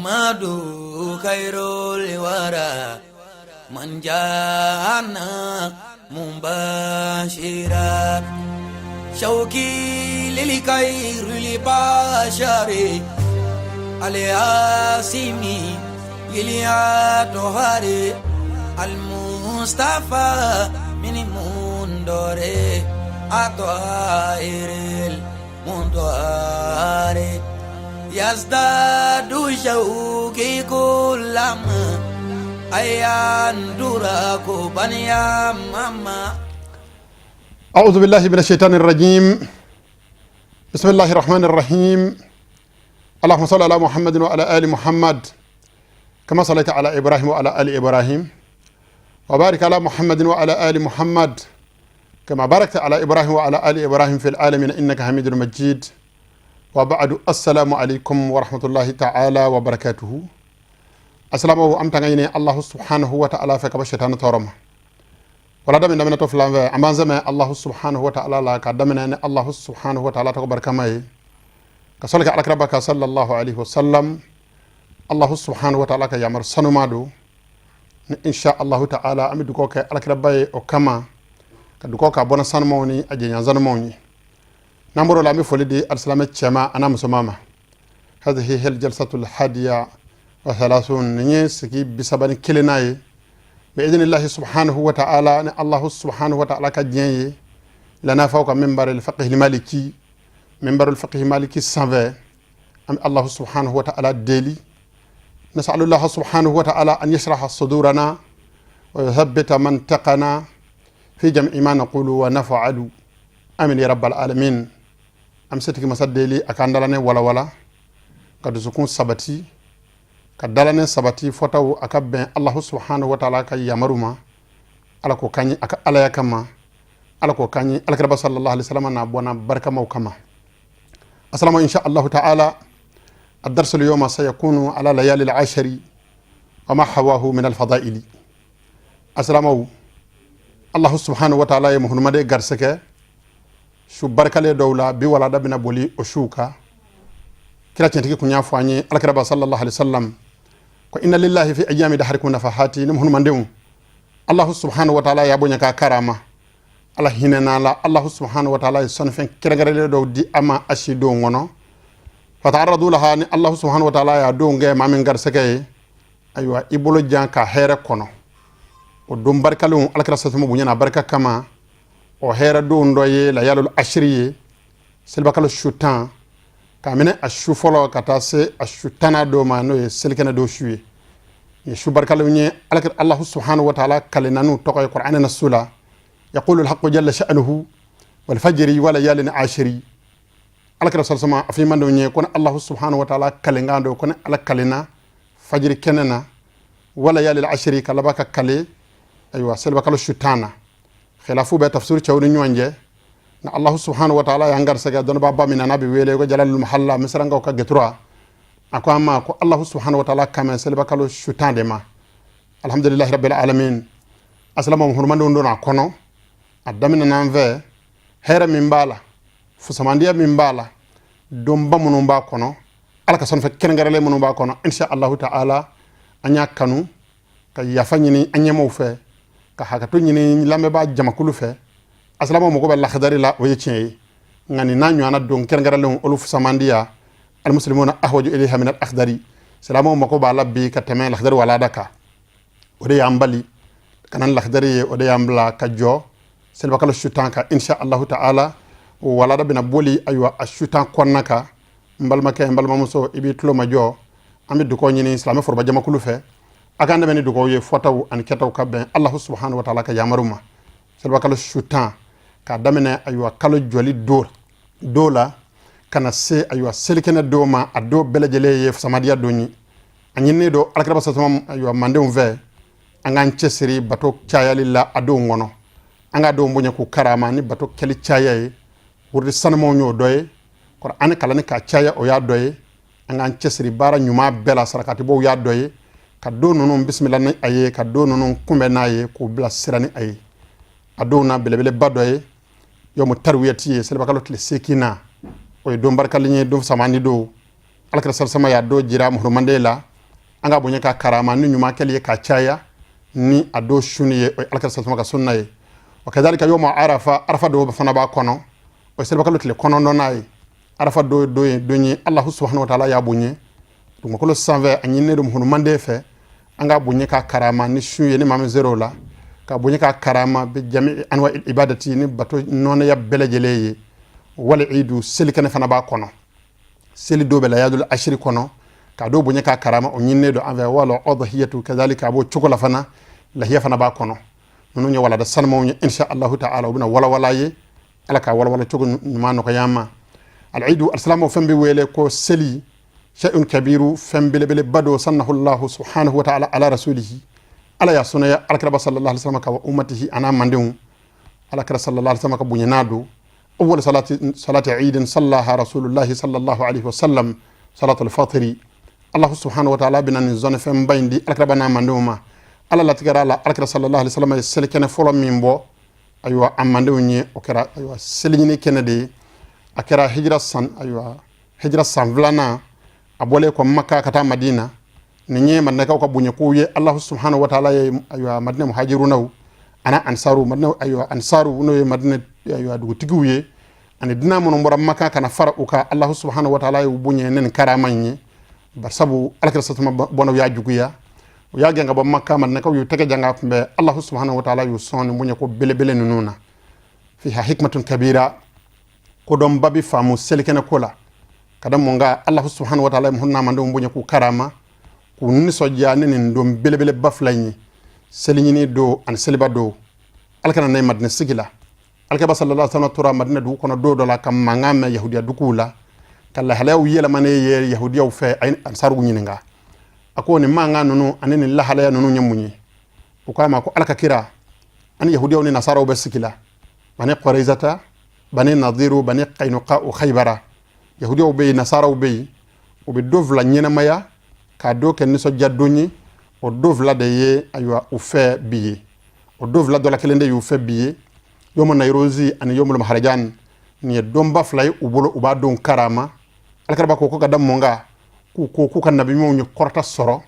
محمد خير الورى من جاءنا مبشرا شوقي للخير البشر الياسمي الأطهر المصطفى من مندر الطاهر المطهر يزداد شوقي كلما أيان دراكو بنيا ماما. أعوذ بالله من الشيطان الرجيم. بسم الله الرحمن الرحيم. اللهم صل على محمد وعلى آل محمد كما صليت على إبراهيم وعلى آل إبراهيم، وبارك على محمد وعلى آل محمد كما باركت على إبراهيم وعلى آل إبراهيم في العالمين إنك حميد مجيد. وبعد، السلام عليكم ورحمة الله تعالى وبركاته. السلام am tanga الله سبحانه وتعالى fɛ ka bɔ shetani tɔɔrɔ ma. Wala daminɛ daminɛ to filan fɛ, an b'an sɛmɛ Allahu subhanahu wa ta'ala la, ka daminɛ ni Allahu subhanahu wa ta'ala tɔgɔ barikama ye, ka sɔli kɛ alakiraba kan sallallahu alaihi wasallam. Allahu subhanahu wa ta'ala ka yamaru sanuma don ni insha Allahu ta'ala an bɛ dugawu kɛ alakiraba ye o kama, ka dugawu k'a bɔnna sanumaw ni a jɛɲan sanumaw ye. N'an bɔr'o la, an bɛ foli di alisilamɛ cɛma a n'a musoman ma. هذه هي الجلسة الحادية وثلاثون، nin ye sigi 31nan ye. بإذن الله سبحانه وتعالى، ni الله سبحانه وتعالى ka diɲɛ ye, لنا فوق منبر الفقه المالكي، منبر الفقه المالكي sanfɛ. An الله سبحانه وتعالى deli، نسأل الله سبحانه وتعالى أن يشرح صدورنا ويثبت منطقنا في جميع ما نقول ونفعل، آمين يا رب العالمين. An setigi masa deli a k'an dalane wala wala, ka dusukun sabati, ka dalanɛ sabati fɔtaw a ka bɛn Allahu subhanahu wa taala ka yamaru ma. Ala ko kan ye a ka alaya kama, Ala ko kan ye alakiraba sallallahu alaihi wasallam n'a bɔnna barikamaw kama. السلام. إن شاء الله تعالى الدرس اليوم سيكون على ليالي العشر وما حواه من الفضائل. السلام. الله سبحانه وتعالى ye muhunumade garisɛgɛ su barikalen dɔw la. Bi walada bɛna boli o suw kan. Kira tiɲɛtigi kun y'a fɔ an ye, alakiraba sallallahu alaihi wasallam, ko إن لله في أيام دهركم نفحات. Ni muhunumandenw, Allahu subhanahu wa ta'ala y'a bonya k'a karama, Ala hinɛna la. Allahu subhanahu wa ta'ala ye sɔnnifɛn kɛrɛnkɛrɛnlen dɔw di a ma a si don kɔnɔ. فتعرضوا لها، ni Allahu subhanahu wa ta'ala y'a don kɛ maa min garisɛgɛ ye, ayiwa, i bolo jan ka hɛrɛ kɔnɔ o don barikalenw. Alakira sasuma bonya n'a barika kama, o hɛrɛ don dɔ ye ليالي العشر ye, selibakalo su 10, k'a minɛ a su fɔlɔ ka taa se a su 10nan dɔ ma, n'o ye selikɛnɛ dɔ su ye. Nin su barikalenw ye alakira Allahu subhanahu wa ta'ala kalenna n'u tɔgɔ ye Qur'ana na su la. يقول الحق جل شأنه والفجر وليال عشر. Alakira sasuma a fi mandenw ye ko ni Allahu subhanahu wa ta'ala kalenkan do, ko ni Ala kalenna fajiri kɛnɛ na, وليال العشر, ka laban ka kale, ayiwa, selibakalo su 10 na. Khilafu bɛ tafsir cɛw ni ɲɔgɔn cɛ, nka Allahu subhanahu wa ta'ala y'an garisɛgɛ dɔnnibaa ba min na, n'a bɛ wele ko Jalalul Mahalla, Misirankaw ka getura, a ko an ma ko Allahu subhanahu wa ta'ala kamɛ selibakalo su 10 de ma. الحمد لله رب العالمين. Asalama hurumandenw donna a kɔnɔ, a daminɛ n'an fɛ, hɛrɛ min b'a la, fusamandiya min b'a la, donba minnu b'a kɔnɔ, Ala ka sɔnfɛ kɛrɛnkɛrɛnlen minnu b'a kɔnɔ, insha Allahu ta'ala an y'a kanu ka yafa ɲini an ɲɛmaw fɛ, ka hakɛto ɲini lamɛnbaa jamakulu fɛ. Asilamaw mago bɛ lakadari la, o ye tiɲɛ ye, nka nin n'a ɲɔgɔnna don kɛrɛnkɛrɛnlenw, olu fusamandiya. المسلمون أحوج إليها من الأخضر. Silamɛw mago b'a la bi ka tɛmɛ lakadari walada kan. O de y'an bali ka na ni lakadari ye, o de y'an bila ka jɔ selibakalo su 10 kan. Insha Allahu ta'ala walada bɛna boli, ayiwa, a su 10 kɔnɔna kan. N balimakɛ, n balimamuso, i b'i tulo ma jɔ. An bɛ dugawu ɲini silamɛ foroba jamakulu fɛ, a k'an dɛmɛ ni dugawu ye, fɔtaw ani kɛtaw ka bɛn Allahu subhanahu wa ta'ala ka yamaru ma. Selibakalo su 10, k'a daminɛ, ayiwa, kalo jɔli do la ka na se, ayiwa, selikɛnɛ dɔw ma, a dɔw bɛɛ lajɛlen ye samadiya don ye. A ɲininen don alakiraba sasama, ayiwa, mandenw fɛ, an k'an cɛsiri bato cayali la a donw kɔnɔ. An k'a denw bonya k'u karama ni bato kɛli caya ye. Wurudi sanumaw y'o dɔ ye, an kalanni k'a caya, o y'a dɔ ye. An k'an cɛsiri baara ɲuman bɛɛ la, sarakatibɔw y'a dɔ ye, ka don ninnu bisimila ni a ye, ka don ninnu kunbɛn n'a ye, k'u bila sira ni a ye. A dɔw na belebeleba dɔ ye يوم التروية ye, selibakalo tile 8 na. O ye don barikalen ye, don samani don. Alakira salasama y'a dɔ jira muhurumanden la. An ka bonya ka karama ni ɲuman kɛli ye ka caya ni a don sunni ye, o ye alakira sallallahu ka sunna ye. Wa kadhalika yawma arafa, arafa dɔw fana b'a kɔnɔ, o ye selibakalo tile 9nan ye. Arafa don ye don ye, don ye Alahu subahanahu wa taala y'a bonya dugumakolo sanfɛ. A ɲininen don musulmanden fɛ an ka bonya ka karama ni sun ye, ni maa min sera o la, ka bonya ka karama bi jami anwa ibadati, ni bato nɔnɛya bɛɛ lajɛlen ye. Wal idu, selikɛnɛ fana b'a kɔnɔ, seli dɔ bɛ layadul ashiri kɔnɔ, ka dɔ bonya ka karama, o ɲininen don an fɛ. Wala adhiyatu kadhalika, a b'o cogo la fana, lahiya fana b'a kɔnɔ. Ninnu ye walada sanumaw ye, insha allahu ta'ala, u bɛna walawala ye. Ala ka walawala cogo ɲuman nɔgɔya an ma. Alidu alisilamɛw, fɛn bɛ wele ko seli, shay'un kabiru, fɛn belebeleba don. Sannahu llahu subhanahu wa ta'ala ala rasulihi, Ala y'a sunaya alakiraba sallallahu alaihi wasallam ka wa ummatihi, an'a mandenw. Alakira sallallahu alaihi wasallam ka bonya n'a don. Awwal salati, salati idin sallaha rasulullahi sallallahu alaihi wasallam salatul fatiri. Allah subhanahu wa ta'ala bɛna nin zɔnifɛnba in di alakiraba n'a mandenw ma. Ala latigɛra la, alakira sallallahu alaihi wasallam ye selikɛnɛ fɔlɔ min bɔ, ayiwa, a mandenw ye, o kɛra, ayiwa, seliɲini kɛnɛ de ye. A kɛra hijira san, ayiwa, hijira san 2nan, a bɔlen kɔ Maka ka taa Madina. Nin ye madinakaw ka bonyakow ye. Allahu subhanahu wa ta'ala ye, ayiwa, Madina muhajirunaw ana ansaru, Madina, ayiwa, ansaru, n'o ye Madina, ayiwa, dugutigiw ye, ani dunan minnu bɔra Maka ka na fara u kan, Allahu subhanahu wa ta'ala y'u bonya ni nin karama in ye. Barisabu alakira satuma bɔnnaw y'a juguya, u y'a gɛn ka bɔ Maka. Madinakaw y'u tɛgɛ jan k'a kunbɛn. Allahu subhanahu wa ta'ala y'u sɔn nin bonya ko belebele ninnu na. Fiha hikmatun kabira, kodɔnba bi faamu selikɛnɛ ko la. Ka da mun kan? Allahu subhanahu wa ta'ala ye muhammadenw bonya k'u karama, k'u nisɔndiya ni nin don belebeleba fila in ye, seliɲini don ani seliba don. Ala kana na ye Madina sigi la. Alakira sallallahu alaihi wasallam tora Madina dugu kɔnɔ don dɔ la ka mankan mɛn yahudiya duguw la, ka lahalayaw yɛlɛmanen ye yahudiyaw fɛ. A ye ansaruw ɲininka, a ko nin mankan ninnu ani nin lahalaya ninnu ye mun ye? U k'a ma ko Ala ka kira, ani yahudiyaw ni nasaraw bɛ sigi la, Bani Quraizata, Bani Nadiru, Bani Kainuka, o Khaybara. Yahudiyaw bɛ yen, nasaraw bɛ yen, u bɛ don fila ɲɛnamaya k'a don kɛ nisɔndiya don ye. O don fila de ye, ayiwa, u fɛ bi ye. O don fila dɔ la kelen de y'u fɛ bi ye, yomu nairozi ani yomul maharajan. Nin ye donba fila ye u bolo, u b'a don karama. Alakira ko ka da mun kan? K'u ko k'u ka nabiɲumanw ye kɔrɔta sɔrɔ,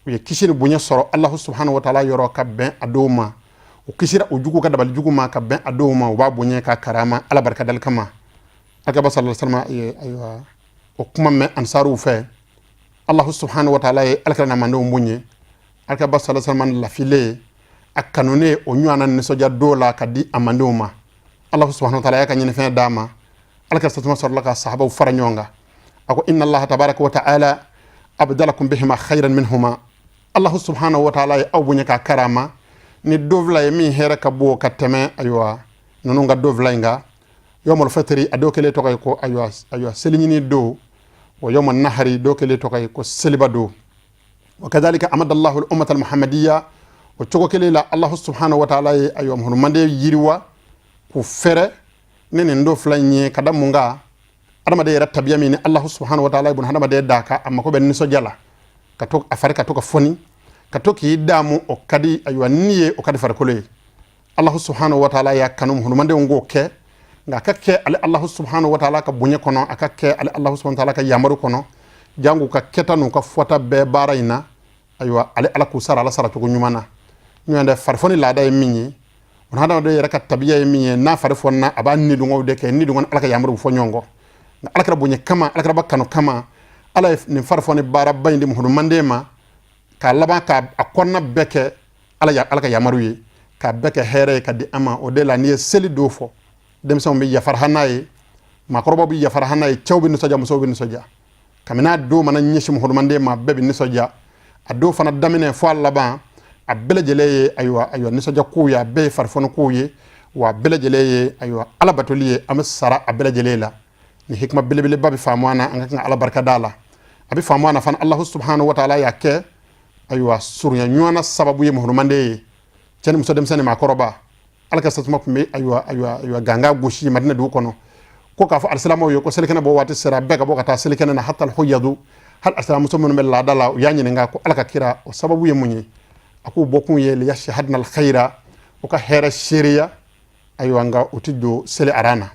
u ye kisi ni bonya sɔrɔ Alahu subhanahu wa taala yɔrɔ ka bɛn a dɔw ma, u kisira u jugu ka dabali jugu ma ka bɛn a dɔw ma. U b'a bonya ka karama Ala barika dali kama. Alakira sallallahu alaihi wasallam ye, ayiwa, o kuma mɛn ansaruw fɛ. Alahu subhanahu wa taala ye alakira namandenw bonya. Alakira sallallahu alaihi wasallam lafilen, a kanunen, o ɲɔgɔnna nisɔndiya dɔw la ka di a mandenw ma. Alahu subhanahu wa taala y'a ka ɲinifɛn d'a ma. Alakira sallallahu sɔrɔla ka sahabaw fara ɲɔgɔn kan. A ko inna Allaha tabaraka wa ta'ala abdalakum bihima khayran minhuma. Allahu subhanahu wa ta'ala ye aw bonya ka karama ni don fila ye min hɛrɛ ka bon ka tɛmɛ, ayiwa, ninnu ka don fila in kan. Yawmul fitri, a dɔw kelen tɔgɔ ye ko, ayiwa, seliɲini don, wa yawmun nahari, dɔw kelen tɔgɔ ye ko seliba don. Wa kadhalika amadallahu al-ummata al-muhammadiyya, o cogo kelen la Allahu subhanahu wa ta'ala ye, ayiwa, muhammaden yiriwa k'u fɛrɛ ni nin don fila in ye. Ka da mun kan? Adamaden yɛrɛ tabiya min ni Allahu subhanahu wa ta'ala ye bun hadamaden da ka a mako bɛ nisɔndiya la, ka to a fari ka to ka fɔni, ka to k'i damu, o ka di, ayiwa, ni ye, o ka di farikolo ye. Allahu subhanahu wa ta'ala y'a kanu muhammadenw k'o kɛ, nka a ka kɛ ale Allahu subhanahu wa ta'ala ka bonya kɔnɔ, a ka kɛ ale Allahu subhanahu wa ta'ala ka yamaru kɔnɔ, jango ka kɛta n'u ka fɔta bɛɛ baara in na. Ayiwa, ale Ala k'u sara, Ala sara cogo ɲuman na. Ɲɔgɔn tɛ, farifoni laada ye min ye, o hadamaden yɛrɛ ka tabiya ye min ye, n'a fari fɔnna, a b'a nidungɔw de kɛ, nidungɔ ni Ala ka yamaru fɔ ɲɔgɔn kɔ. Nka Ala kɛra bonya kama, Ala kɛra kanu kama, Ala ye nin farifoni baaraba in di muhammaden ma, k'a laban k'a a kɔnɔna bɛɛ kɛ Ala ka yamaru ye, k'a bɛɛ kɛ hɛrɛ ye ka di an ma. O de la, n'i ye seli don fɔ, denmisɛnw bɛ yafara hana ye, maakɔrɔbaw bɛ yafara hana ye, cɛw bɛ nisɔndiya, musow bɛ nisɔndiya. Kabini a don mana ɲɛsin muhammaden ma, bɛɛ bɛ nisɔndiya. A don fana daminɛ fo a laban, a bɛɛ lajɛlen ye, ayiwa, nisɔndiya kow ye, a bɛɛ ye farifoni kow ye, wa a bɛɛ lajɛlen ye, ayiwa, Ala batoli ye. An bɛ sara a bɛɛ lajɛlen la. Ni hikima belebeleba bɛ faamu an na, an ka kan ka Ala barika da la. A bɛ faamu an na fana, Alahu subhanahu wa taala y'a kɛ, ayiwa, surunya ɲɔgɔn na sababu ye muhammaden ye, cɛ ni muso, denmisɛnnin, maakɔrɔba. Ala ka satuma tun bɛ, ayiwa, ganga gosi Madina dugu kɔnɔ, ko k'a fɔ alisilamɛw ye ko selikɛnɛ bɔ waati sera, bɛɛ ka bɔ ka taa selikɛnɛ na, hatal huyadu, hali alisilamuso minnu bɛ laada la. U y'a ɲininka ko Ala ka kira, o sababu ye mun ye? A k'u bɔkun ye liyashhadna alkhayra, u ka hɛrɛ seereya, ayiwa, nka u ti don seli aran na.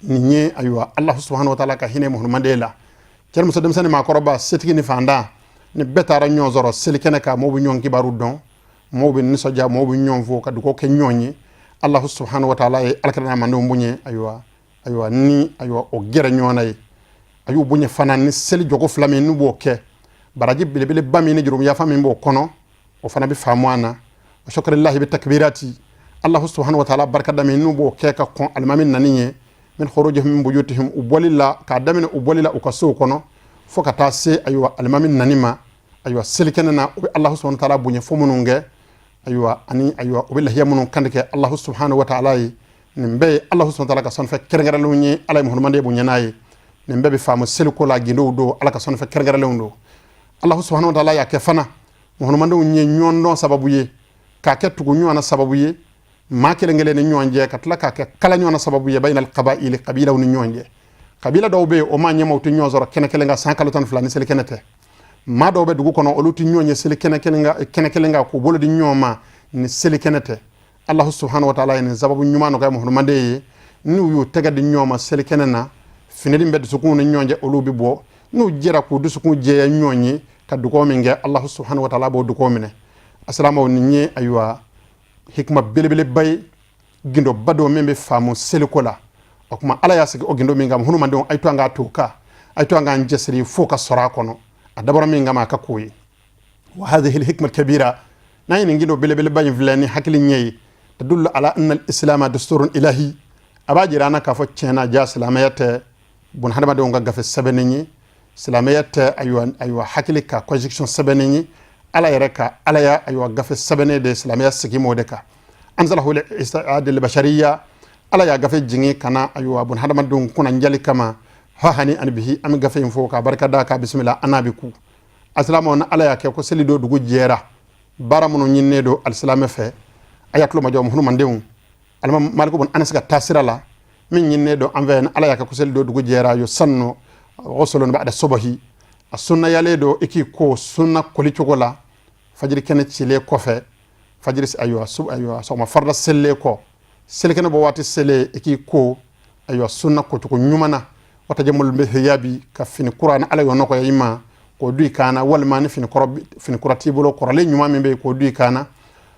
Nin ye, ayiwa, Allahu subhanahu wa taala ka hinɛ muhammaden la. Cɛ ni muso, denmisɛnnin, maakɔrɔba, setigi ni fantan, Ni bɛɛ taara ɲɔgɔn sɔrɔ selikɛnɛ kan, mɔgɔw bɛ ɲɔgɔn kibaru dɔn, mɔgɔw bɛ nisɔndiya, mɔgɔw bɛ ɲɔgɔn fo ka dugawu kɛ ɲɔgɔn ye. Allahu subhanahu wa ta'ala ye alakira n'a mandenw bonya, ayiwa ni ayiwa o gɛrɛ ɲɔgɔn na ye. A y'u bonya fana ni seli jɔko fila min n'u b'o kɛ, baraji belebeleba min ni jurumu yafa min b'o kɔnɔ, o fana bɛ faamu an na. Wa shukrillahi bi takbirati, Allahu subhanahu wa ta'ala barikada min n'u b'o kɛ ka kɔn alimami nani ye, min khurujihim min buyutihim, u bɔli la, k'a daminɛ u bɔli la u ka sow kɔnɔ fo ka taa se ayiwa alimami nani ma, ayiwa selikɛnɛ na, u bɛ Allahu subhanahu wa ta'ala bonya fo minnu kɛ, ayiwa ani ayiwa u bɛ lahiya minnu kantigɛ Allahu subhanahu wa ta'ala ye. Nin bɛɛ ye Allahu subhanahu wa ta'ala ka sɔnfɛ kɛrɛnkɛrɛnlenw ye, Ala ye muhammaden bonya n'a ye. Nin bɛɛ bɛ faamu seliko la, gindow don, Ala ka sɔnfɛ kɛrɛnkɛrɛnlenw don. Allahu subhanahu wa ta'ala y'a kɛ fana muhammadenw ye ɲɔgɔndɔn sababu ye, k'a kɛ tugu ɲɔgɔn na sababu ye maa kelen kelen ni ɲɔgɔn cɛ, ka tila k'a kɛ kala ɲɔgɔn na sababu ye bayinal qabaili, kabilaw ni ɲɔgɔn cɛ. Kabila dɔw bɛ yen, o maa ɲɛmaaw tɛ ɲɔgɔn sɔrɔ kɛnɛ kelen kan san kalo 12 ni seli kɛnɛ tɛ. Maa dɔw bɛ dugu kɔnɔ, olu tɛ ɲɔgɔn ye seli kɛnɛ kelen kan, kɛnɛ kelen kan k'u bolo di ɲɔgɔn ma ni seli kɛnɛ tɛ. Allahu subhanahu wa ta'ala ye nin sababu ɲuman nɔgɔya muhammaden ye. N'u y'u tɛgɛ di ɲɔgɔn ma seli kɛnɛ na, fini bɛ dusukun ni ɲɔgɔn cɛ, olu bɛ bɔ. N'u jɛra k'u dusukun jɛya ɲɔgɔn ye ka dugawu min kɛ, Allahu subhanahu wa ta'ala b'o dugawu minɛ. Asilamaw, nin ye ayiwa hikima belebeleba ye, gindoba dɔ min bɛ faamu seliko la. O tuma Ala y'a sigi o gindo min kama, hunumadenw, a ye to an k'a to kan, a ye to an k'an cɛsiri fo ka sɔrɔ a kɔnɔ. A dabɔra min kama, a ka k'o ye. Wa hadhihi alhikma alkabira, n'an ye nin gindo belebeleba in filɛ ni hakili ɲɛ ye, tadullu ala anna alislama dusturun ilahi, a b'a jira an na k'a fɔ tiɲɛ na ja silamɛya tɛ bun hadamadenw ka gafe sɛbɛnnen ye, silamɛya tɛ ayiwa hakili ka constitution sɛbɛnnen ye, Ala yɛrɛ ka Alaya ayiwa gafe sɛbɛnnen de silamɛya sigi m'o de kan. Anzalahu li bashariya, Ala y'a gafe jigin ka na ayiwa bun hadamadenw kunna njali kama. Ha hani ani bihi, an bɛ gafe in fo k'a barika da k'a bisimila an n'a bɛ ku. Asilamɛw, ni Ala y'a kɛ ko seli don dugu jɛra, baara minnu ɲininen don alisilamɛ fɛ, a y'a tulo majɔ muhunmadenw, alima Maliku bun Anas ka taasira la, min ɲininen don an fɛ, ni Ala y'a kɛ ko seli don dugu jɛra, yo sanno ghuslun ba'da subahi, a sunnayalen don i k'i ko sunna koli cogo la fajiri kɛnɛ cilen kɔfɛ, fajiri ayiwa su ayiwa sɔgɔma farida selilen kɔ, selikɛnɛ bɔ waati selen, i k'i ko ayiwa sunna kocogo ɲuman na. Wa tajammul bi thiyabi, ka fini kura, ni Ala y'o nɔgɔya i ma, k'o don i kan na, walima ni fini kɔrɔ, fini kura t'i bolo, kɔrɔlen ɲuman min bɛ yen, k'o don i kan na.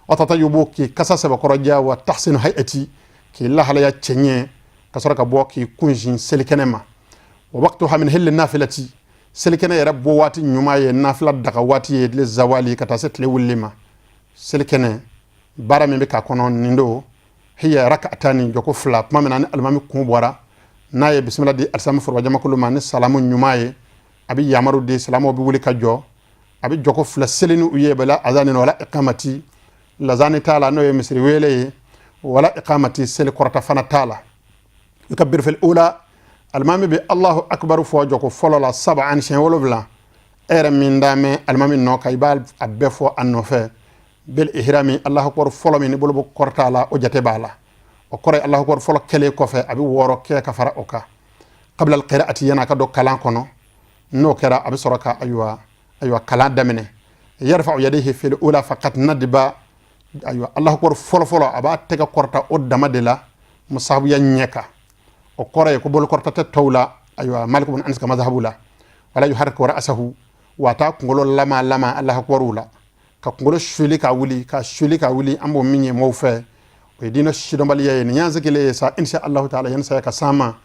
Wa tatayubu, k'i kasa sɛbɛkɔrɔ diya. Wa tahsinu hayati, k'i lahalaya cɛɲɛ, ka sɔrɔ ka bɔ k'i kunsin selikɛnɛ ma. Wa waqtuha min hilli nafilati, selikɛnɛ yɛrɛ bɔ waati ɲuman ye nafila daga waati ye, tile zawali ka taa se tile wulili ma. Selikɛnɛ baara min bɛ k'a kɔnɔ nin don, hiya rak'atani, jɔko fila. Tuma min na ni alimami kun bɔra, n'a ye bisimila di alisilami foroba jamakulu ma ni salamu ɲuman ye, a bɛ yamaru di, silamɛw bɛ wuli ka jɔ, a bɛ jɔko fila seli ni u ye, bala azani wala iqamati, lazani t'a la, n'o ye misiri wele ye, wala iqamati, seli kɔrɔta fana t'a la. Yukabbiru fil ula, alimami bɛ Allahu akbar fɔ jɔko fɔlɔ la sab'an, siɲɛ 7. E yɛrɛ min damɛ alimami nɔ kan, i b'a a bɛɛ fɔ a nɔfɛ bil ihrami. Allahu akbar fɔlɔ min ni bolo bɛ kɔrɔta la, o jate b'a la. O kɔrɔ ye Allahu akbar fɔlɔ kɛlen kɔfɛ, a bɛ 6 kɛ ka fara o kan, qabla alqira'ati, yan'a ka don kalan kɔnɔ. N'o kɛra, a bɛ sɔrɔ ka ayiwa kalan daminɛ. Yarfa'u yadayhi fil ula faqat nadba, ayiwa Allahu akbar fɔlɔ fɔlɔ, a b'a tɛgɛ kɔrɔta o dama de la musahabuya ɲɛ kan. O kɔrɔ ye ko bolo kɔrɔta tɛ tɔw la, ayiwa Malik ibn Anas ka mazhabu la. Wala yuharriku ra'sahu, wa t'a kunkolo lama lama Allahu akbar la, ka kunkolo suli ka wuli, ka suli ka wuli, an b'o min ye mɔgɔw fɛ, o ye diinɛ sidɔnbaliya ye. Nin y'an sigilen ye sa, insha Allahu taala, yanni saya ka s'an ma,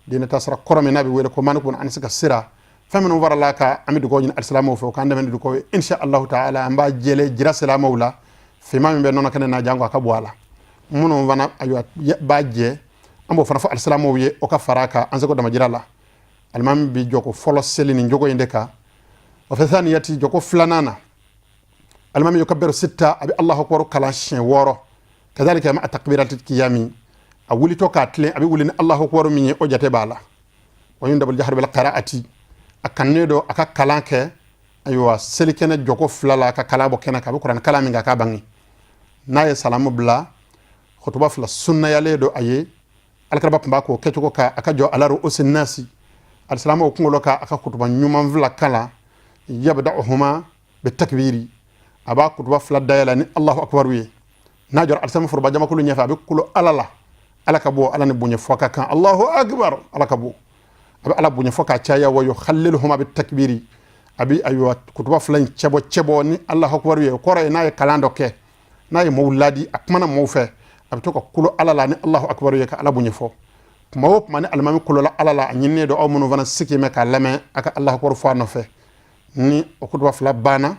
diinɛ taasira kɔrɔ min n'a bɛ wele ko Malik ibn Anas ka sira, fɛn minnu farala kan, an bɛ dugawu ɲini alisilamɛw fɛ, o k'an dɛmɛ ni dugawu ye. Insha Allahu taala, an b'a jɛlen jira silamɛw la, finman min bɛ nɔnɔ kɛnɛ na, janko a ka bɔ a la. Minnu fana ayiwa b'a jɛ, an b'o fana fɔ alisilamɛw ye, o ka fara a kan an seko damajira la. Alimami bi jɔko fɔlɔ seli nin jogo in de kan. O fɛ saniyati, jɔko filanan na, alimami yukabbiru sitta, a bɛ Allahu akbar kalan siɲɛ 6. Kazalika ma takbirati kiyami, a wulitɔ k'a tilen, a bɛ wuli ni Allahu akbar min ye, o jate b'a la. Wa yundabul jahru bil qira'ati, a kannen don a ka kalan kɛ ayiwa selikɛnɛ jɔko fila la, ka kalan bɔ kɛnɛ kan, a bɛ kuranɛ kalan min kɛ, a k'a bange. N'a ye salamu bila, kutuba fila sunnayalen don a ye. Alakiraba tun b'a k'o kɛcogo kan, a ka jɔ ala ru'usi nasi, alisilamɛw kunkolo kan, a ka kutuba ɲuman fila kalan. Yabda'uhuma bi takbiri, a b'a kutuba fila dayɛlɛ ni Allahu akbar ye. N'a jɔra alisilamɛ foroba jamakulu ɲɛfɛ, a bɛ kulo Ala la, Ala ka bɔ, Ala ni bonya fɔ ka kan, Allahu akbar, Ala ka bɔ, a bɛ Ala bonya fɔ k'a caya. Wa yukhalliluhuma bi takbiri, A bɛ ayiwa kutuba fila in cɛbɔ cɛbɔ ni Alahu akubaru ye. O kɔrɔ ye n'a ye kalan dɔ kɛ, n'a ye mɔgɔw ladi, a kumana mɔgɔw fɛ, a bɛ to ka kolo Ala la ni Alahu akubaru ye, ka Ala bonya fɔ. Kuma o kuma ni alimami kolola Ala la, a ɲininen don aw minnu fana sigi mɛ k'a lamɛn, a ka Alahu akubaru fɔ a nɔfɛ. Ni o kutuba fila banna,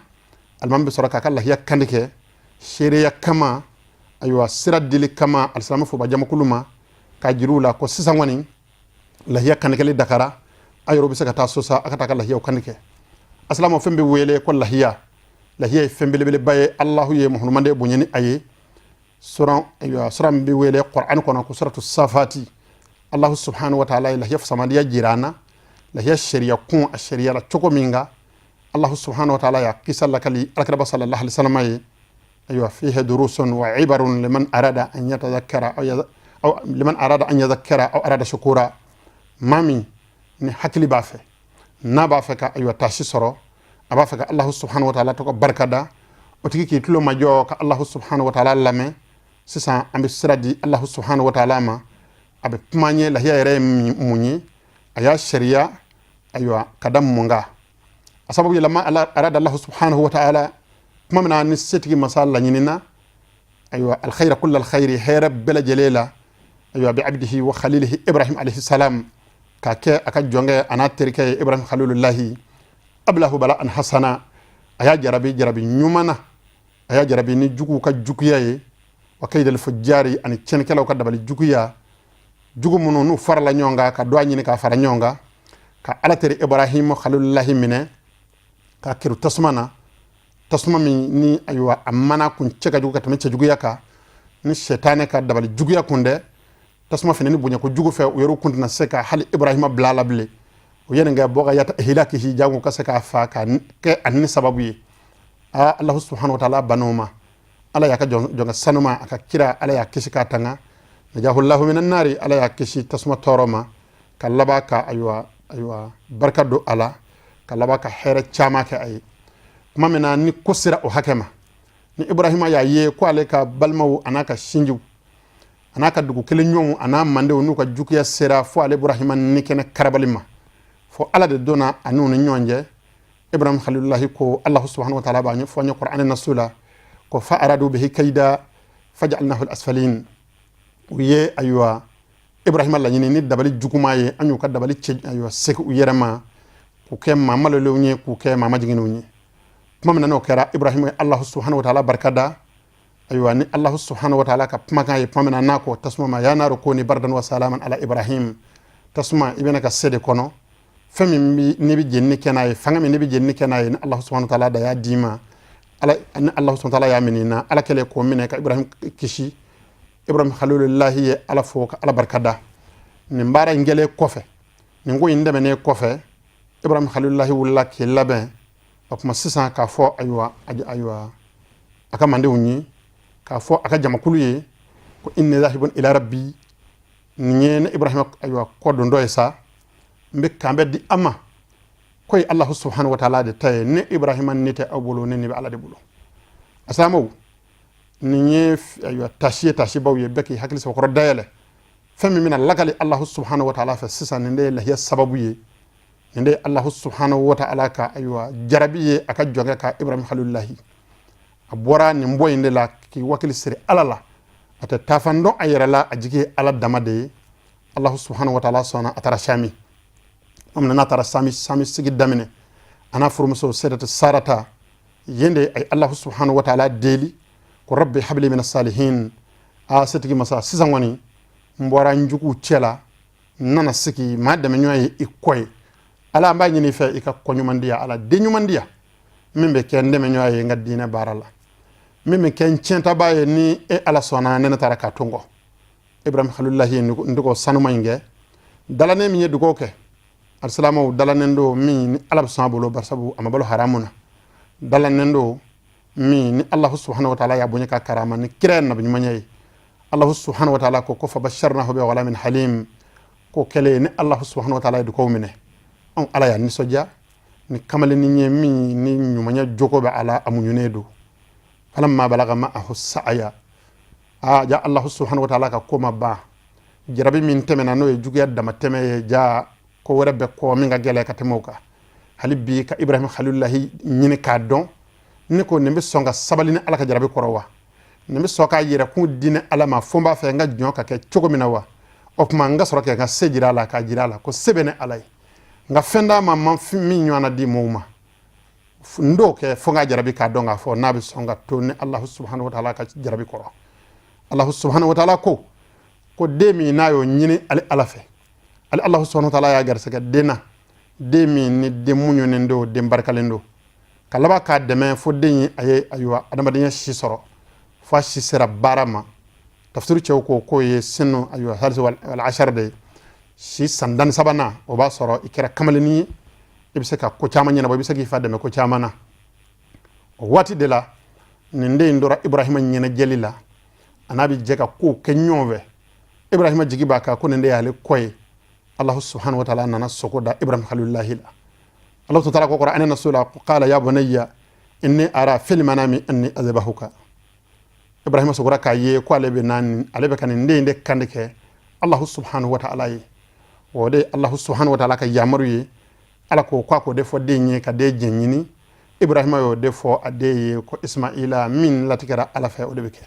alimami bɛ sɔrɔ k'a ka lahiya kandi kɛ seereya kama, ayiwa sira dili kama alisilamɛ foroba jamakulu ma, k'a jira u la ko sisan kɔni lahiya kannikɛli dakara, a yɛrɛ bɛ se ka taa so sa, a ka taa ka lahiyaw kandi kɛ. Asilama, fɛn bɛ wele ko lahiya. Lahiya ye fɛn belebeleba ye. Alahu ye muhamadu bonya ni a ye. Suran, ayiwa, suran min bɛ wele Qur'an kɔnɔ ko suratu Safati, Alahu subhanahu wa ta'ala ye lahiya fisamandiya jira an na, lahiya sariya kun, a sariya la cogo min kan. Alahu subhanahu wa ta'ala y'a kisa lakali alakiraba sallallahu alaihi wasallam ye. Ayiwa, fihi durusun wa ibarun liman arada an yatadhakkara aw liman arada an yadhakkara aw arada shukura. Maa min ni hakili b'a fɛ, n'a b'a fɛ ka ayiwa taasi sɔrɔ, a b'a fɛ ka Alahu subhanahu wa ta'ala tɔgɔ barika da, o tigi k'i tulo majɔ ka Alahu subhanahu wa ta'ala lamɛn. Sisan an bɛ sira di Alahu subhanahu wa ta'ala ma, a bɛ kuma an ye lahiya yɛrɛ ye mun ye, a y'a sariya ayiwa ka da mun kan. A sababu ye lama arada Allahu subhanahu wa ta'ala, tuma min na ni setigi masa laɲinina ayiwa alkhayra kulla alkhayri, hɛrɛ bɛɛ lajɛlen la, ayiwa bi abdihi wa khalilihi Ibrahim alayhi salam, k'a kɛ a ka jɔnkɛ a n'a terikɛ ye Ibrahim khalilullahi, ablahu bala an hasana, a y'a jarabi jarabi ɲuman na, a y'a jarabi ni juguw ka juguya ye, wa kaydal fujjari, ani tiɲɛnikɛlaw ka dabali juguya, jugu minnu n'u farala ɲɔgɔn kan ka dɔ ɲini k'a fara ɲɔgɔn kan ka Ala teri Ibrahim khalilullahi minɛ k'a kiri tasuma na, tasuma min ni ayiwa a mana kun cɛ ka jugu ka tɛmɛ cɛjuguya kan. Ni sɛtanɛ ka dabali juguya kun dɛ, tasuma fana ni bonya ko jugu fɛ, u yɛrɛ kun tɛna se ka hali Ibrahima bila a la bilen. U ye nin kɛ bɔ ka yata hilakihi, jango ka se k'a fa ka kɛ a ni sababu ye. Aa, Alahu subhanahu wa ta'ala ban'o ma. Ala y'a ka jɔnkɛ sanuma, a ka kira, Ala y'a kisi k'a tanga, najahullahu minan nari, Ala y'a kisi tasuma tɔɔrɔ ma, ka laban ka ayiwa barika don a la, ka laban ka hɛrɛ caman kɛ a ye. Tuma min na ni ko sera o hakɛ ma, ni Ibrahima y'a ye ko ale ka balimaw a n'a ka sinjiw a n'a ka dugu kelen ɲɔgɔnw a n'a mandenw n'u ka juguya sera fo ale Ibrahima ni kɛnɛ karabali ma, fo Ala de donna a n'u ni ɲɔgɔn cɛ, Ibrahim khalilullahi ko Allahu subhanahu wa ta'ala b'a ɲɛfɔ an ye Qur'an nasu la ko fa aradu bihi kaida faj'alnahu al-asfalin. U ye ayiwa Ibrahima laɲini ni dabali juguma ye, an y'u ka dabali cɛ ayiwa segi u yɛrɛ ma, k'u kɛ maa malolenw ye, k'u kɛ maa majiginnenw ye. Tuma min na n'o kɛra, Ibrahima ye Allahu subhanahu wa ta'ala barika da ayiwa ni Allahu subhanahu wa ta'ala ka kumakan ye. Tuma min na n'a ko tasuma ma, ya naru kuni bardan wa salaman ala Ibrahim, tasuma, i bɛna ka se de kɔnɔ fɛn min bi n'i bɛ jenini kɛ n'a ye, fanga min n'i bɛ jenini kɛ n'a ye, ni Allahu subhanahu wa ta'ala da y'a d'i ma, Ala ni Allahu subhanahu wa ta'ala y'a minɛ i na. Ala kɛlen k'o minɛ ka Ibrahim kisi, Ibrahim khalilullahi ye Ala fo ka Ala barika da. Nin baara in kɛlen kɔfɛ, nin ko in tɛmɛnen kɔfɛ, Ibrahim khalilullahi wulila k'i labɛn o tuma sisan k'a fɔ ayiwa a ka mandenw ye, k'a fɔ a ka jamakulu ye ko inni zahibun ila rabbi, nin ye ne Ibrahima ayiwa kɔ don dɔ ye sa, n bɛ kan bɛ di a ma ko ye Allahu subhanahu wa ta'ala de ta ye. Ne Ibrahima ni tɛ aw bolo, ne ni bɛ Ala de bolo. Asalamaw, nin ye ayiwa tasi ye, tasibaw ye, bɛɛ k'i hakili sɛbɛkɔrɔ dayɛlɛ. Fɛn min bɛna lakali Allahu subhanahu wa ta'ala fɛ sisan, nin de ye lahiya sababu ye, nin de ye Allahu subhanahu wa ta'ala ka ayiwa jarabi ye a ka jɔnkɛ ka Ibrahim khalilullahi. A bɔra nin bɔ in de la k'i wakili siri Ala la, a tɛ taafan dɔn a yɛrɛ la, a jigi ye Ala dama de ye. Allahu subhanahu wa ta'ala sɔnna, a taara Sami. Tuma n'a taara Sami, Sami sigi daminɛ a n'a furumuso Sɛdatu Sarata yen de, a ye Allahu subhanahu wa ta'ala deli ko rabbi habli mina salihin. A setigi masa, sisan kɔni n bɔra n juguw cɛ la, n nana sigi maa dɛmɛɲɔgɔn ye i kɔ ye. Ala, an b'a ɲini i fɛ, i ka kɔ ɲuman di yan. Ala, den ɲuman di yan min bɛ kɛ n dɛmɛɲɔgɔn ye n ka diinɛ baara la, min bɛ kɛ n tiɲɛtaba ye ni e Ala sɔnna ne taara k'a to n kɔ. Ibrahim khalilullahi ye n tɔgɔ sanuma in kɛ dalanen min ye dugawu kɛ. Alisilamaw, dalanen don min ni Ala bɛ sɔn a bolo, barisabu a ma balo haramu na. Dalanen don min ni Allahu subhanahu wa ta'ala y'a bonya ka karama ni kira nabi ɲumanya ye. Allahu subhanahu wa ta'ala ko fabasharnahu bi ghulamin halim. Ko kɛlen ni Allahu subhanahu wa ta'ala ye dugawu minɛ, anw Ala y'a nisɔndiya ni kamalennin ye min ni ɲumanya jogo bɛ a la, a muɲunen don. Falamma balaga ma'ahu sa'aya, aa ja Allahu subhanahu wa ta'ala ka ko ma ban. Jarabi min tɛmɛna, n'o ye juguya damatɛmɛ ye, ja ko wɛrɛ bɛ kɔ min ka gɛlɛn ka tɛmɛ o kan. Hali bi ka Ibrahima Khalilullahi ɲini k'a dɔn, ne ko nin bɛ sɔn ka sabali ni Ala ka jarabi kɔrɔ wa? Nin bɛ sɔn k'a yɛrɛkun di ni Ala ma fo n b'a fɛ n ka jɔn ka kɛ cogo min na wa? O tuma n ka sɔrɔ kɛ n ka se jira a la, k'a jira a la ko se bɛ ne Ala ye, n ka fɛn d'a ma, ma min ɲɔgɔnna di mɔgɔw ma. N t'o kɛ fo n ka jarabi k'a dɔn k'a fɔ n'a bɛ sɔn ka to ni Alahu subahanahu wa taala ka jarabi kɔrɔ. Alahu subahanahu wa taala ko den min n'a y'o ɲini ale Ala fɛ, ale Alahu subahanahu wa taala y'a garisɛgɛ den na, den min ni den muɲunen don, den barikalen don, ka laban k'a dɛmɛ fo den ye a ye ayiwa adamadenya si sɔrɔ, fo a si sera baara ma. Tafsiri cɛw ko k'o ye sinu ayiwa halisi wal ashar de ye, si san 13nan. O b'a sɔrɔ i kɛra kamalennin ye, i bɛ se ka ko caman ɲɛnabɔ, i bɛ se k'i fa dɛmɛ ko caman na. O waati de la nin den in tora Ibrahima ɲɛnajɛli la, a n'a bɛ jɛ ka kow kɛ ɲɔgɔn fɛ. Ibrahima jigi b'a kan ko nin de y'ale kɔ ye. Allahu subhanahu wa ta'ala nana sogo da Ibrahim Khalilullahi la. Allahu ta'ala ko Qur'an na sura ko qala ya bunayya inni ara fil manami anni azbahuka. Ibrahima sogora k'a ye ko ale bɛ na, ale bɛ ka nin den de kan de kɛ Allahu subhanahu wa ta'ala ye. O de Allahu subhanahu wa ta'ala ka yamaru ye. Ala ko k'a k'o de fɔ den ye ka den jɛn ɲini. Ibrahima y'o de fɔ a den ye ko Ismaila, min latigɛra Ala fɛ, o de bɛ kɛ.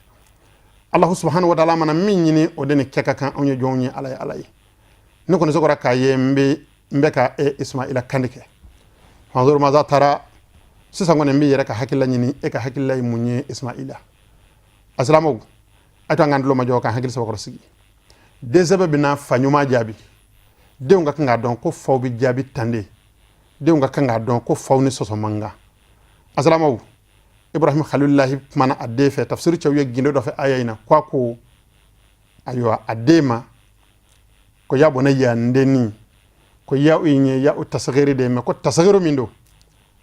Allahu subhanahu wa ta'ala mana min ɲini, o de ni kɛ ka kan. Anw ye jɔnw ye, Ala ye Ala ye. Ne kɔni sogora k'a ye n bɛ ka e Ismaila kan de kɛ. Fanzur maza tara. Sisan kɔni n b'i yɛrɛ ka hakilila ɲini, e ka hakilila ye mun ye Ismaila? Asilamɛw, a to an k'an tulo majɔ k'an hakili sabakɔrɔ sigi. Den sɛbɛ bɛna fa ɲuman jaabi. Denw ka kan k'a dɔn ko faw bɛ jaabi tan de. Denw ka kan k'a dɔn ko faw ni sɔsɔ man kan. Asilamɛw, Ibrahim Khalilullahi kumana a den fɛ. Tafsiri cɛw ye gindo dɔ fɛ aya in na ko a ko ayiwa a den ma ko ya bunayya, n denni, ko ya u ye ya u tasagiri de mɛ, ko tasagiru min don,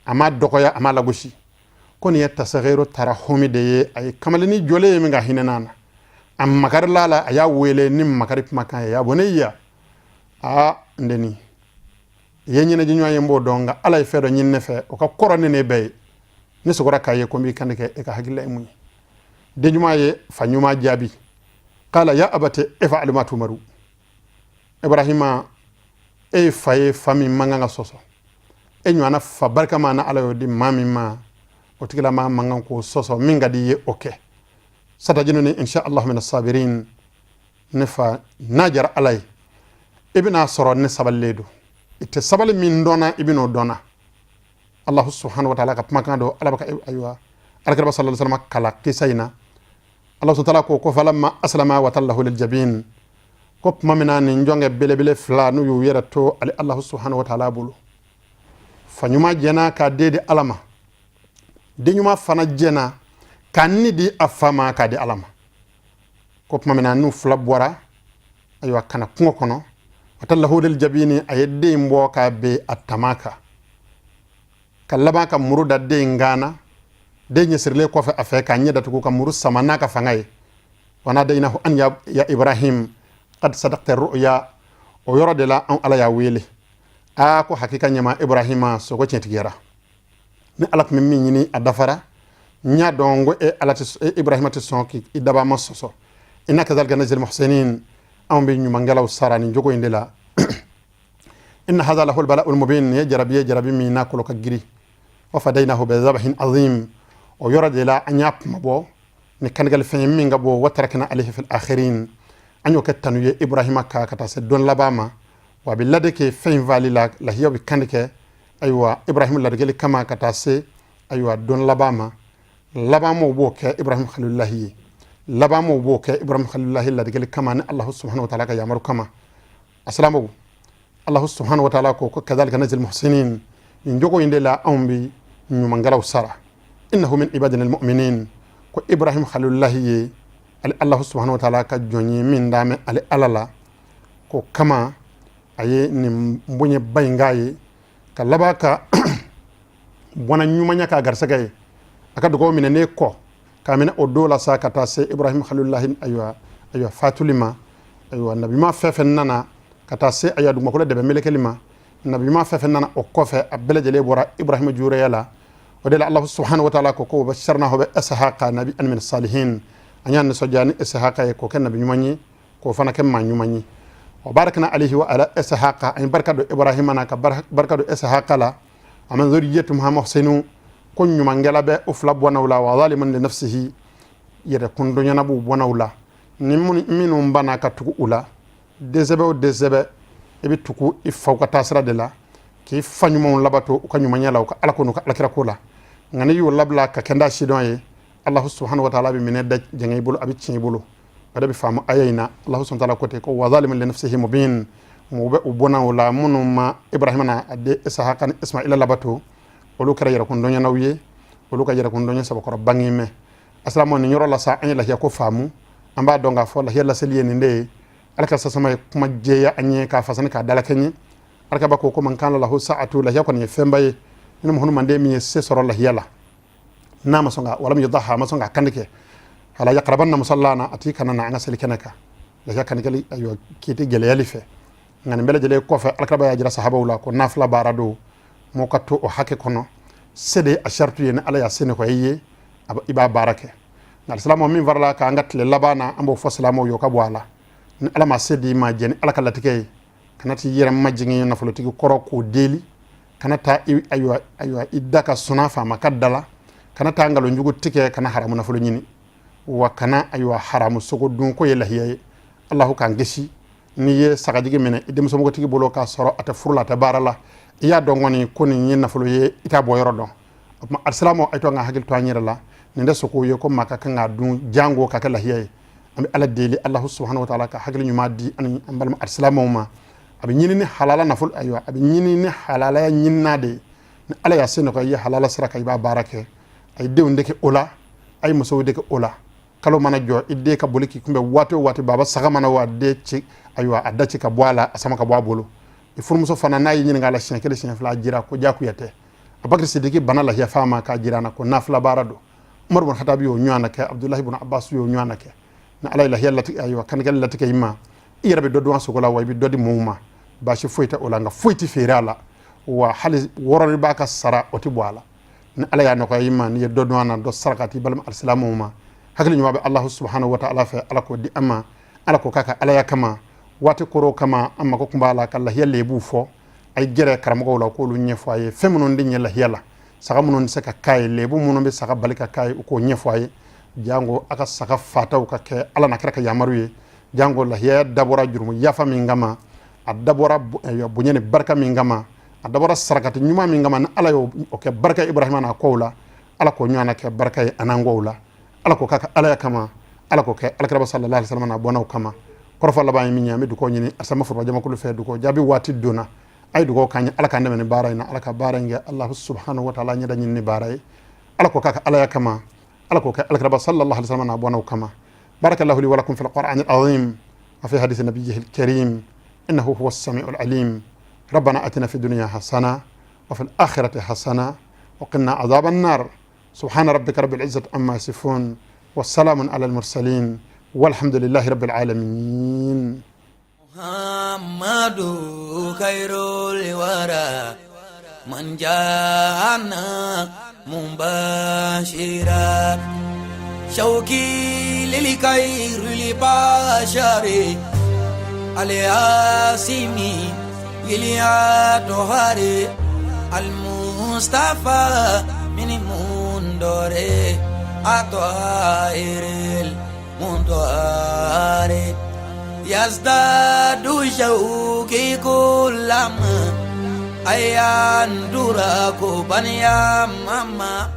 a ma dɔgɔya, a ma lagosi, ko nin ye tasagiru tarahumi de ye. A ye kamalennin jɔlen ye min ka hinɛ n'a na, a makarila la, a y'a wele ni makari kumakan ye: ya bunayya, aa n denni, i ye ɲɛnajɛ ɲɔgɔn ye, n b'o dɔn, nka Ala ye fɛn dɔ ɲini ne fɛ, o ka kɔrɔ ni ne bɛɛ ye. Ne sogora k'a ye ko n b'i kan de kɛ, e ka hakilila ye mun ye? Den ɲuman ye fa ɲuman jaabi: qala ya abati if'al ma tumaru. Ibrahima, e ye fa ye, fa min man kan ka sɔsɔ. E ɲɔgɔnna fa barikama na Ala y'o di maa min ma, o tigilama man kan k'o sɔsɔ. Min ka di i ye, o kɛ. Satajiduni insha Allah min asabirin. Ne fa, n'a jara Ala ye, i bɛna sɔrɔ ne sabalilen don. I tɛ sabali min dɔnna, i bɛn'o dɔnna. Allahu subhanahu wa ta'ala ka kumakan don. Ala bɛ ka ayiwa Alakira sallallahu alaihi wasallam kala kisa in na. Allahu ta'ala ko falamma aslama wa tallahu lil jabin. Ko tuma min na nin jɔnkɛ belebele fila n'u y'u yɛrɛ to ale Allahu subhanahu wa ta'ala bolo, fa ɲuman jɛna k'a den di Ala ma, den ɲuman fana jɛna k'a ni di a fa ma k'a di Ala ma. Ko tuma min na n'u fila bɔra ayiwa ka na kungo kɔnɔ, wa tallahu lil jabini, a ye den bɔ k'a ben a tama kan, ka laban ka muru da den in kan na. Den ɲɛsirilen kɔfɛ a fɛ k'a ɲɛ datugu, ka muru sama n'a ka fanga ye. Wa nadaynahu an ya Ibrahim qad sadaqta ru'ya. O yɔrɔ de la anw Ala y'a wele aa ko hakika ɲɛma Ibrahima, sogo tiɲɛtigiyara. Ni Ala tun bɛ min ɲini, a dafara. N y'a dɔn ko e Ala tɛ, e Ibrahima tɛ sɔn k'i daba ma sɔsɔ. Inna kadhalika najzil muhsinin. Anw bɛ ɲumankɛlaw sara nin jogo in de la. Inna hadha lahu albala'ul mubin. Nin ye jarabi ye, jarabi min n'a kolo ka giri. Wa fadaynahu bi dhabhin azim. O yɔrɔ de la an y'a kuma bɔ ni kanigɛli fɛn ye min ka bɔ. Wa tarakna alayhi fil akhirin. An y'o kɛ tanu ye Ibrahima ka taa se don laban ma. Wa a bɛ lade kɛ fɛn in faali la, lahiyaw bɛ kan kɛ ayiwa Ibrahim ladigɛli kama ka taa se ayiwa don laban ma. Laban maaw b'o kɛ Ibrahim Khalilullahi ye, laban maaw b'o kɛ Ibrahim Khalilullahi ladigɛli kama ni Allahu subhanahu wa ta'ala ka yamaru kama. Asalamu Allahu subhanahu wa ta'ala ko kadhalika najzil muhsinin. Nin jogo in de la anw bɛ ɲumankɛlaw sara. Innahu min ibadina almu'minin. Ko Ibrahim Khalilullahi ye ale Allahu subhanahu wa ta'ala ka jɔn ye min damɛ ale Ala la, ko kama a ye nin bonyaba in k'a ye, ka laban ka bɔnna ɲumanya k'a garisɛgɛ ye, a ka dugawu minɛ ne kɔ k'a minɛ o don la sa ka taa se Ibrahim Khalilullahi ayiwa fatuli ma. Ayiwa nabima fɛn fɛn nana ka taa se ayiwa dugumakolo dɛbɛ melekeli ma, nabima fɛn fɛn nana o kɔfɛ, a bɛɛ lajɛlen bɔra Ibrahima jureya la. O de la Allahu subhanahu wa ta'ala ko basharnahu bi Ishaqa nabiyyan min salihin. An y'a nisɔndiya ni Ishaqa ye k'o kɛ nabi ɲuman ye, k'o fana kɛ maa ɲuman ye. Wa barakna alayhi wa ala Ishaqa. An ye barika don Ibrahima na ka barika don Ishaqa la. Wa min dhurriyyatihima muhsinun, ko ɲumankɛla bɛ o fila bɔnnaw la, wa zalimun li nafsihi, yɛrɛ kundɔɲɛna b'u bɔnnaw la. Ni minnu banna ka tugu u la, dɛsɛbɛ o dɛsɛbɛ, i bɛ tugu i faw ka taasira de la, k'i fa ɲumanw labato u ka ɲumanya la, u ka ala ko n'u ka alakira ko la. Nka n'i y'o labila ka kɛ n'a sidɔn ye, Alahu subhanahu wa taala bɛ minɛ da jɛngɛ i bolo, a bɛ tiɲɛ i bolo. O de bɛ faamu aya in na. Alahu subhanahu wa taala ko ten ko wa zalimun li nafsihi mubin, mɔgɔw bɛ u bɔnna o la minnu ma Ibrahima n'a den Isahaka ni Ismaila labato, olu kɛra yɛrɛkundɔɲɛnaw ye, olu ka yɛrɛkundɔɲɛ sabakɔrɔ bange mɛn. Asilamɛw, nin yɔrɔ la sa, an ye lahiya ko faamu. An b'a dɔn k'a fɔ lahiya laseli ye nin de ye. Ala ka sasama ye kuma jɛya an ye k'a fasani k'a dalakɛɲɛ. Alakaba ko man kana lahu sa'atu, lahiya kɔni ye fɛnba ye. Ni mɔgɔ manden min ye se sɔrɔ lahiya la, n'a ma sɔn ka wala yudaha, a ma sɔn ka kandi kɛ, fala yaqrabanna musallana, a t'i kana na an ka seli kɛnɛ kan. Lahiya kannikɛli ayiwa k'i tɛ gɛlɛyali fɛ. Nka nin bɛɛ lajɛlen kɔfɛ, alakaba y'a jira sahabaw la ko nafila baara don, mɔgɔ ka to o hakɛ kɔnɔ, se de a saritu ye. Ni ala y'a se nɔgɔya i ye, i b'a baara kɛ. Nka silamɛw, min farala k'an ka tile laban na, an b'o fɔ silamɛw ye, o ka bɔ a la. Ni ala ma se d'i ma, jɛn ni ala ka latigɛ ye. Kana t'i yɛrɛ majigin nafolotigi kɔrɔ k'o deli. Kana taa ayiwa i da ka suna faama ka da la. Kana taa nkalonjugu tigɛ, kana haramu nafolo ɲini, wa kana ayiwa haramu sogo dun ko ye lahiya ye. Alahu k'an kisi. N'i ye sagajigi minɛ i denmusomɔgɔtigi bolo k'a sɔrɔ a tɛ furu la, a tɛ baara la, i y'a dɔn kɔni ko nin ye nafolo ye, i t'a bɔ yɔrɔ dɔn. O tuma alisilamɛw, a ye to an ka hakili to an yɛrɛ la. Nin tɛ sogo ye ko maa ka kan k'a dun jango ka kɛ lahiya ye. An bɛ ala deli, Alahu subhanahu wa taala ka hakili ɲuman di ani an balima alisilamɛw ma. A bɛ ɲini ni halala nafolo, ayiwa a bɛ ɲini ni halalaya ɲinina de ye. Ni ala y'a se nɔgɔya i ye halala sira kan, i b'a baara kɛ. A ye denw dege o la, a ye musow dege o la. Kalo mana jɔ, i den ka boli k'i kunbɛn waati o waati, baba saga mana wa den ci, ayiwa a da ci ka bɔ a la, a sama ka bɔ a bolo. I furumuso fana, n'a y'i ɲininka a la siɲɛ kelen, siɲɛ fila, a jira ko diyagoya tɛ. Abubakar Sidiki bana lahiya fa ma k'a jira na ko nafila baara don. Umar bin Khattab y'o ɲɔgɔn na kɛ, Abdulahi bin Abbas y'o ɲɔgɔn na kɛ. Ni ala ye lahiya latigɛ, ayiwa kannikɛli latigɛ i ma, i yɛrɛ bɛ dɔ dun a sogo la, wa i bɛ dɔ di mɔgɔw ma, baasi foyi tɛ o la. Nka foyi tɛ feere a la, wa hali wɔrɔli b'a ka sara, o tɛ bɔ a la. Ni ala y'a nɔgɔya i ma, n'i ye dɔ dun a na, dɔ saraka t'i balima alisilamɛw ma. Hakili ɲuman bɛ Alahu subhanahu wa taala fɛ, ala k'o di an ma, ala k'o k'a ka alaya kama. Waati koro kama, an mako tun b'a la ka lahiya lebu fɔ. A ye gɛrɛ karamɔgɔw la k'olu ɲɛfɔ a ye fɛn minnu tɛ ɲɛ lahiya la, saga minnu tɛ se ka k'a ye, lebu minnu bɛ saga bali ka k'a ye, u k'o ɲɛfɔ a ye. Jango a ka saga fataw ka kɛ ala na kira ka yamaru ye. Jango lahiya dabɔra jurumu yafa min kama, a dabɔra bonya ni barika min kama, a dabɔra sarakati ɲuman min kama, ni ala y'o kɛ barika Ibrahima n'a kɔw la, ala k'o ɲɔgɔn kɛ barika ye an'an kɔw la. Ala k'o k'a ka alaya kama, ala k'o kɛ alakiraba sallallahu alaihi wasallam n'a bɔnnaw kama. Kɔrɔfɔ laban ye min ye, an bɛ dugawu ɲini asama foroba jamakulu fɛ. Dugawu jaabi waati donna, a ye dugawu k'an ye, ala k'an dɛmɛ ni baara in na, ala ka baara in kɛ Alahu subhanahu wa taala ɲɛda ɲini ni baara ye. Ala k'o k'a ka alaya kama, ala k'o kɛ alakiraba sallallahu alaihi wasallam n'a bɔnnaw kama. Barakallahu li wa lakum fil qur'an al-azim wa fi hadith nabiyyihi al-karim, innahu huwa as-sami'u al-alim. ربنا أتنا في الدنيا حسنة وفي الآخرة حسنة وقنا عذاب النار. سبحان ربك رب العزة عما يصفون، والسلام على المرسلين، والحمد لله رب العالمين. محمد خير الورى من جاءنا مبشرا، شوقي للخير البشر الياسمي للأطهار المصطفى من مندور أطائر المنطار، يزداد شوقي كلما أيان دراكو بنيا ماما.